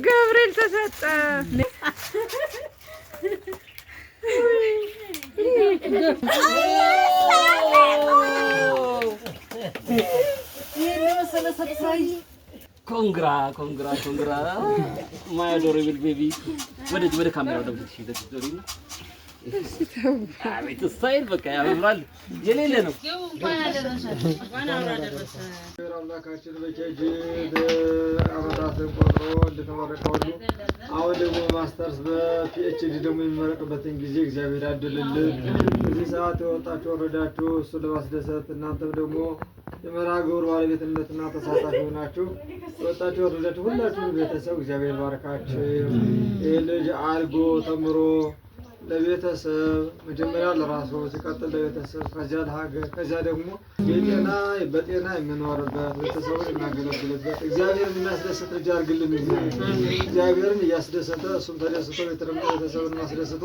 ገብርኤል ተሰጠ። Congra, congra, congra, my adorable baby። ወደ ካሜራው ደግሞ አቤት style በቃ ያምራል። የሌለ ነው። አምላካችን በ KG አመታትን ቆጥሮ እንደተመረቀ ሁሉ አሁን ደግሞ masters በ PhD ደግሞ የሚመረቅበትን ጊዜ እግዚአብሔር ያድልልን። እዚህ ሰዓት የወጣችሁ ወረዳችሁ እሱን ለማስደሰት እናንተም ደግሞ የመርሃ ግብሩ ባለቤትነትና ተሳታፊ ሆናችሁ የወጣችሁ ወረዳችሁ ሁላችሁ ቤተሰብ እግዚአብሔር ባርካችሁ። ይህ ልጅ አድጎ ተምሮ ለቤተሰብ መጀመሪያ ለራሱ ሲቀጥል ለቤተሰብ ከዚያ ለሀገር ከዚያ ደግሞ የጤና በጤና የሚኖርበት ቤተሰቡን የሚያገለግልበት እግዚአብሔርን የሚያስደስት ልጅ አድርግልን። እግዚአብሔርን እያስደሰተ እሱም ተደስቶ ቤተሰብን አስደስቶ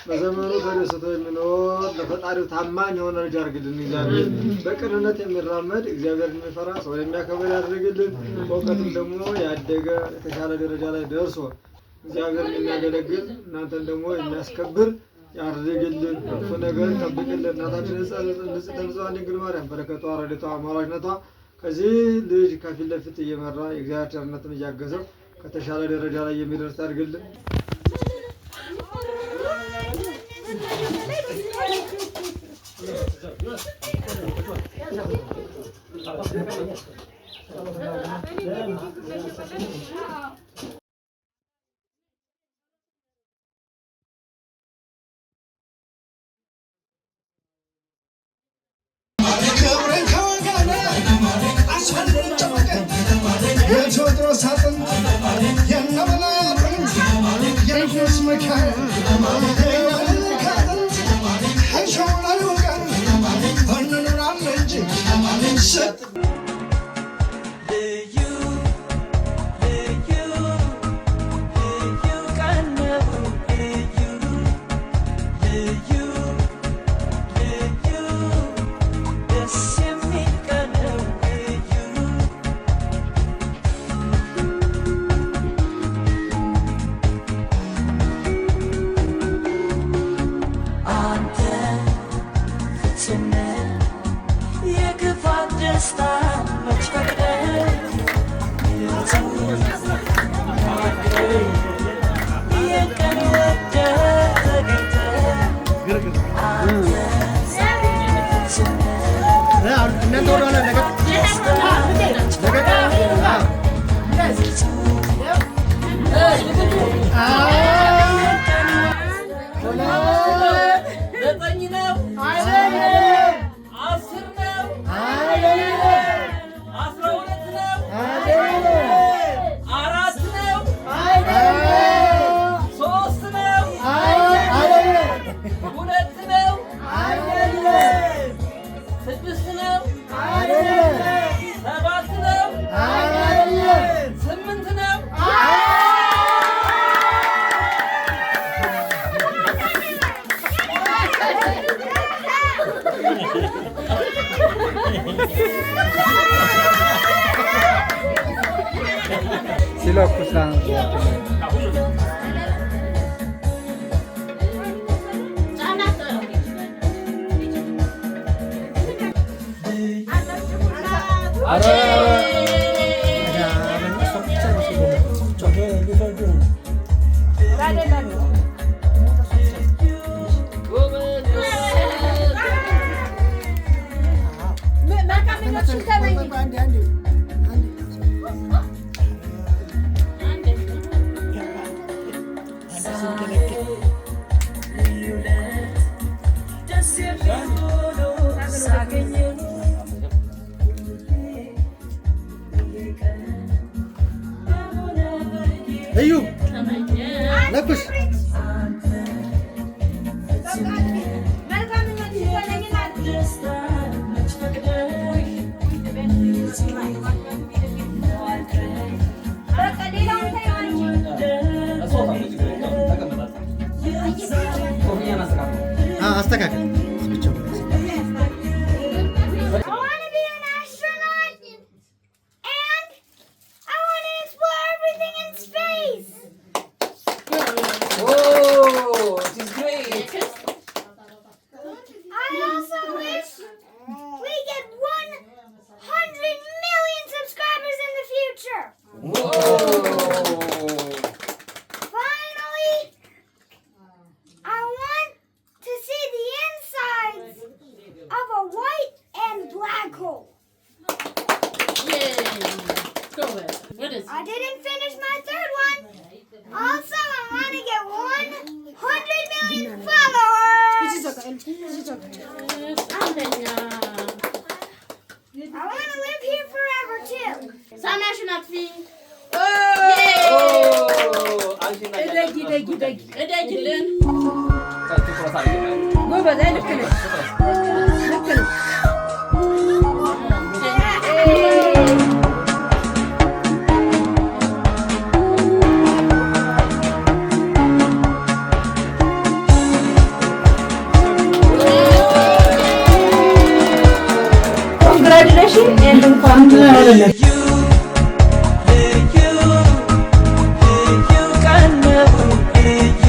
በዘመኑ ተደስቶ የሚኖር ለፈጣሪው ታማኝ የሆነ ልጅ አድርግልን። እግዚአብሔር በቅንነት የሚራመድ እግዚአብሔርን የሚፈራ ሰው የሚያከብር ያድርግልን። በእውቀትም ደግሞ ያደገ የተሻለ ደረጃ ላይ ደርሶ እግዚአብሔርን የሚያገለግል እናንተን ደግሞ የሚያስከብር ያድርግልን። ክፉ ነገር ጠብቅልን። እናታችን ንጽሕተ ንጹሐን ድንግል ማርያም በረከቷ፣ ረድኤቷ፣ አማላጅነቷ ከዚህ ልጅ ከፊት ለፊት እየመራ የእግዚአብሔር ቸርነትን እያገዘው ከተሻለ ደረጃ ላይ የሚደርስ ያድርግልን። የቴዎድሮስ አጥንት የነበላይ አጥንት የንጉሥ ሚካኤል የምኒልክ አጥንት ላይ ወገን እንኖራለን እንጂ እናንተ ወደኋላ ለቀቅ ለቀቅ። ዘጠኝ ነው፣ 10 ነው፣ 12 ነው፣ 4 ነው፣ 3 ነው፣ 2 ነው፣ 6 ነው፣ 7 ነው፣ 8 ነው። ሲለኩስ አስተካክል። ብቻ I want to be an astronaut and I want to explore everything in space. Oh, it is great. I also wish we get 100 million subscribers in the future. Whoa. Finally, I want to see the insides of a white and black hole. I didn't finish my third one. Also, I want to get 100 million followers. አንደኛ። I want to live here forever too. ሳሚያሽን አጥፊ። እደጊ እደጊ እደጊ። እደጊልን። ጎበዝ። አይ ልክ ነሽ፣ ልክ ነሽ። Congratulation and እንኳን ልዩ ልዩ ልዩ ቀን ነው፣ ልዩ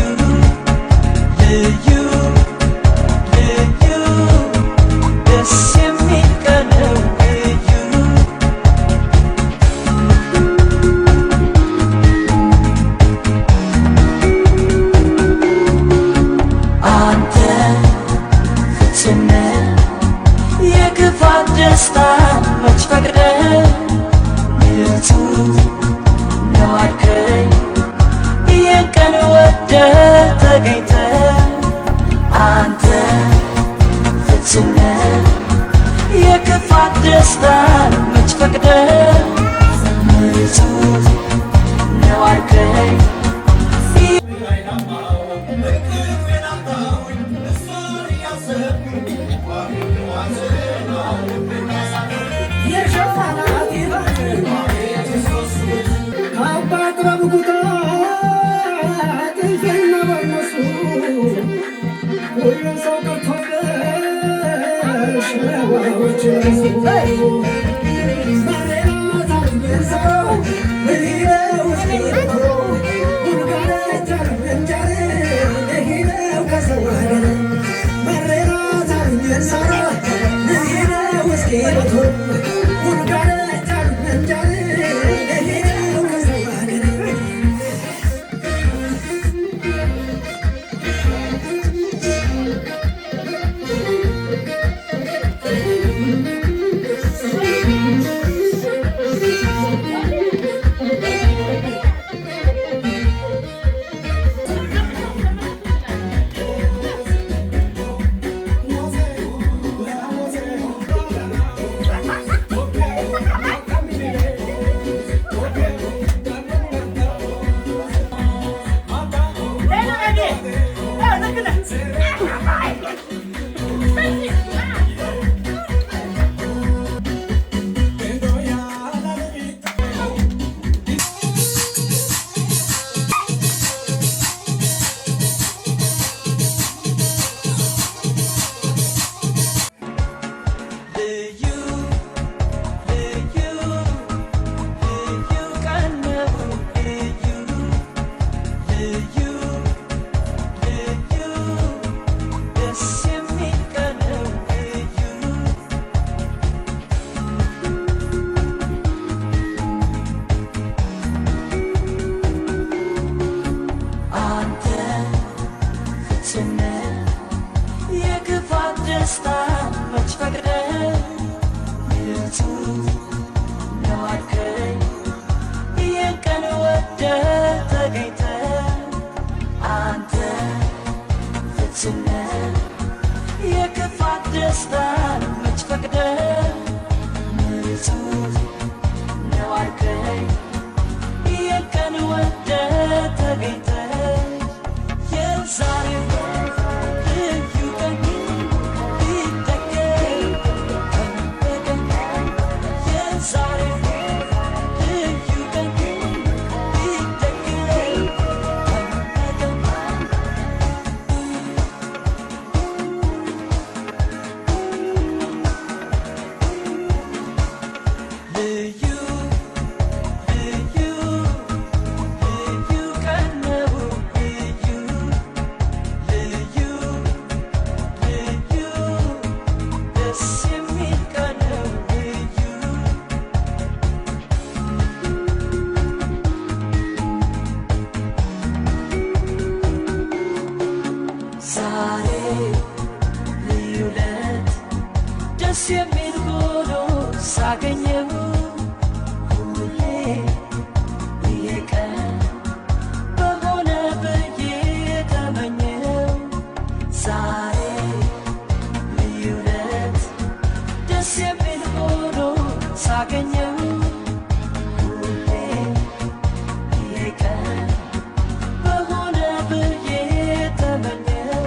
ልዩ ልዩ ደስ የሚል ቀን ነው ልዩ። አንተ ፍጹም ነህ፣ የክፋት ደስታን መች ፈቅደህ ንጹህ ነው አልከኝ፣ ይህን ቀን ወደህ ተገኝተህ። አንተ ፍጹም ነህ፣ የክፋት ደስታን መች ፈቅደህ ንጹህ ነው አልከኝ። የሚል ሆኖ ሳገኘው ሁሌ ይሄ ቀን በሆነ ብዬ ተመኘው። ዛሬ